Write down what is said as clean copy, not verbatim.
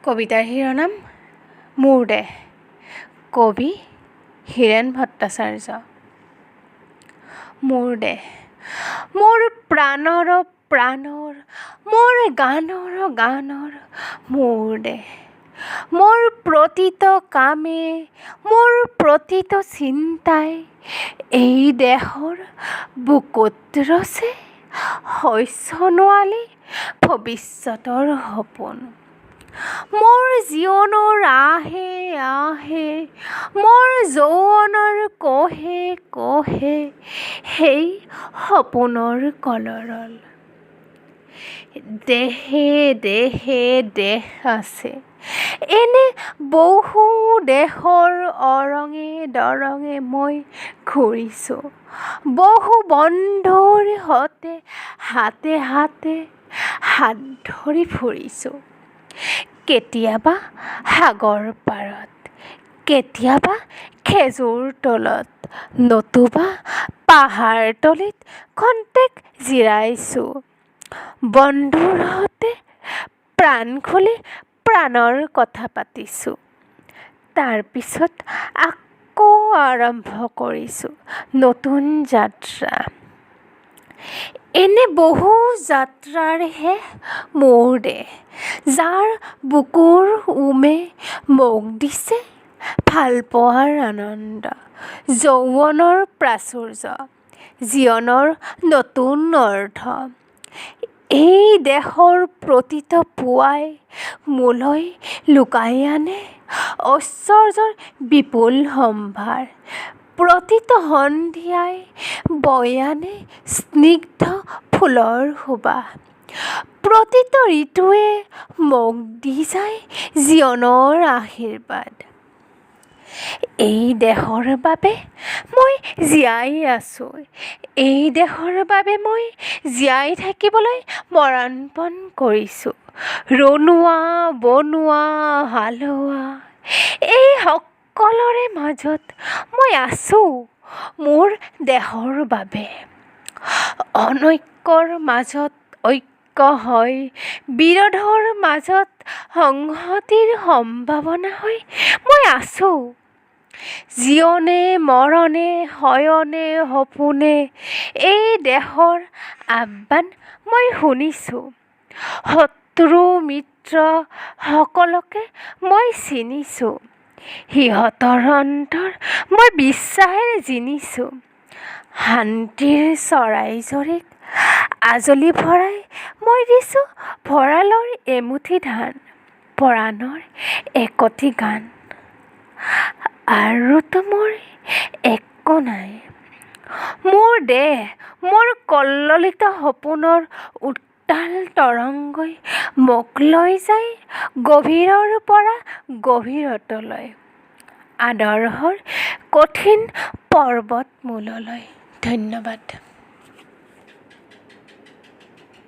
কবিতাৰ শিৰোনাম মোৰ দেহ। কবি হীৰেণ ভট্টাচাৰ্য। মোৰ দেহ, মোৰ প্ৰাণৰ প্ৰাণৰ, মোৰ গানৰ গানৰ মোৰ দেহ। মোৰ প্ৰতিটো কামে, মোৰ প্ৰতিটো চিন্তাই এই দেহৰ বুকুত ৰচে শস্য সোণোৱালী ভৱিষ্যতৰ সপোন। মোৰ জীৱনৰ আঁহে আঁহে, মোৰ যৌৱনৰ কোষে কোষে সেই সপোনৰ কলৰল। দেহে দেহে দেশ আছে। এনে বহু দেশৰ অৰঙে দৰঙে মই ঘূৰিছোঁ। বহু বন্ধুৰ স'তে হাতে হাতে হাত ধৰি ফুৰিছোঁ। কেতিয়াবা সাগৰ পাৰত, কেতিয়াবা খেজুৰ তলত, নতুবা পাহাৰ তলিত খন্তেক জিৰাইছোঁ। বন্ধুৰ স'তে প্ৰাণ খুলি প্ৰাণৰ কথা পাতিছোঁ। তাৰপিছত আকৌ আৰম্ভ কৰিছোঁ নতুন যাত্ৰা। এনে বহু যাত্ৰাৰ শেষ মোৰ দেহ, যাৰ বুকুৰ উমে মোক দিছে ভালপোৱাৰ আনন্দ, যৌৱনৰ প্ৰাচুৰ্য, জীৱনৰ নতুন অৰ্থ। এই দেশৰ প্ৰতিটো পুৱাই মোলৈ লুকাই আনে ঐশ্বৰ্যৰ বিপুল সম্ভাৰ। প্ৰতিটো সন্ধিয়াই বৈ আনে স্নিগ্ধ ফুলৰ সুবাস। প্ৰতিটো ঋতুৱে মোক দি যায় জীৱনৰ আশীৰ্বাদ। এই দেশৰ বাবে মই জীয়াই আছোঁ। এই দেশৰ বাবে মই জীয়াই থাকিবলৈ মৰণপণ কৰিছোঁ। ৰণুৱা, বনুৱা, হালোৱা এই সকলোৰে মাজত মই আছোঁ মোৰ দেশৰ বাবে। অনৈক্যৰ মাজত ঐক্য হৈ, বিৰোধৰ মাজত সংহতিৰ সম্ভাৱনা হৈ মই আছোঁ। জীৱনে মৰণে, শয়নে সপোনে এই দেশৰ আহ্বান মই শুনিছোঁ। শত্ৰু মিত্ৰ সকলোকে মই চিনিছোঁ। সিহঁতৰ অন্তৰ মই বিশ্বাসেৰে জিনিছোঁ। শান্তিৰ চৰাইজৰীক আঁজলি ভৰাই মই দিছোঁ ভঁৰালৰ এমুঠি ধান, পৰাণৰ একটি গান। আৰুতো মোৰ একো নাই। মোৰ দেহ, মোৰ কল্লোলিত সপোনৰ উত্তাল তৰংগই মোক লৈ যায় গভীৰৰ পৰা গভীৰতলৈ, আদৰ্শৰ কঠিন পৰ্বতমূললৈ। ধন্যবাদ।